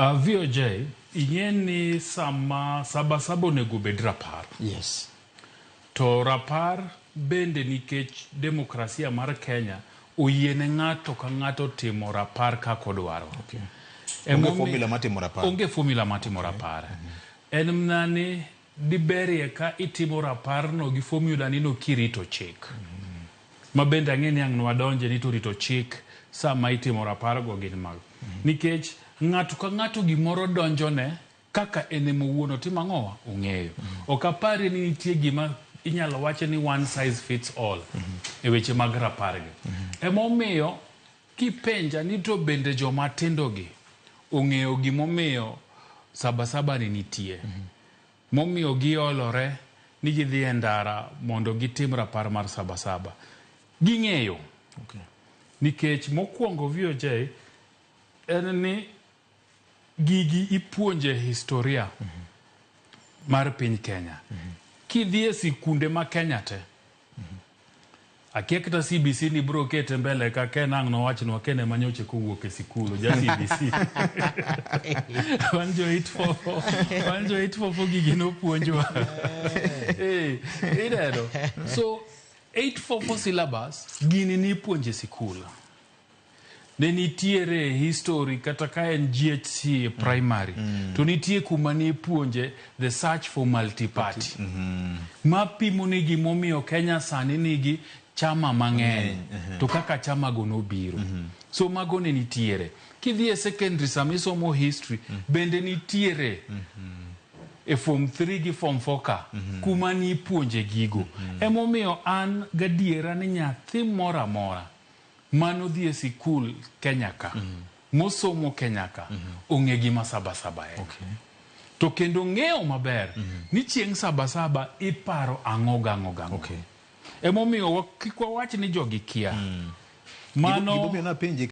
VOJ, ing'e ni sama Sabasaba onego obed rapar. To rapar bende nikech demokrasia mar Kenya oyiene ng'ato ka ng'ato timo rapar kaka odwaro. Onge formula mar timo rapar. Onge formula mar timo rapar. En mana ni diberie ka itimo raparno gi formula ni no kirito chik. Ma bende ang'e ni ang' nwadonje ni to rito chik sama itimo rapargo gin mago. Nikech ng'ato ka ng'ato gimoro donjone kaka en ema owuon otimo ang'owa ong'eyo. Ok aparie ni nitie gima inyalo wache ni one size fits all e weche mag rapargi. Emomiyo kipenja ni to bende joma tindo gi ong'eyo gimomiyo Sabasaba ni nitie. Momiyo giolore ni gidhi e ndara mondo gitim rapar mar Sabasaba. Ging'eyo. Nikech mokwongo VOJ en ni gigi ipuonje historia mar piny Kenya. Kidhi e sikunde ma Kenya te, akia kata CBC ni bro kete mbele ka ken ang' nowachnwa ken ema nyocha kowuok e sikul oja CBC. Wan jo 844, wan jo 844 gigi nopuonjwa. Eh, ineno. So 844 syllabus gini nipuonje sikul. Ne nitiere history kata ka en GHC primary to nitie kuma nipuonje the search for multi-party ma pimo ni gimomiyo Kenya sani nigi chama mang'eny to kaka chama go nobiro. So mago ne nitiere. Kidhi e secondary sama isomo history bende nitiere e form 3 gi form 4 ka kuma nipuonje gigo. Emomiyo an gadiera ni nyathi moro amora manodhi e sikul Kenya ka mosomo Kenya ka ong'e gima Sabasaba en. To kendo ng'eyo maber ni chieng' Sabasaba iparo ang'o gang'o gang'o. Emomiyo kik wawach ni jogi kia. Mano Gimomiyo napenje.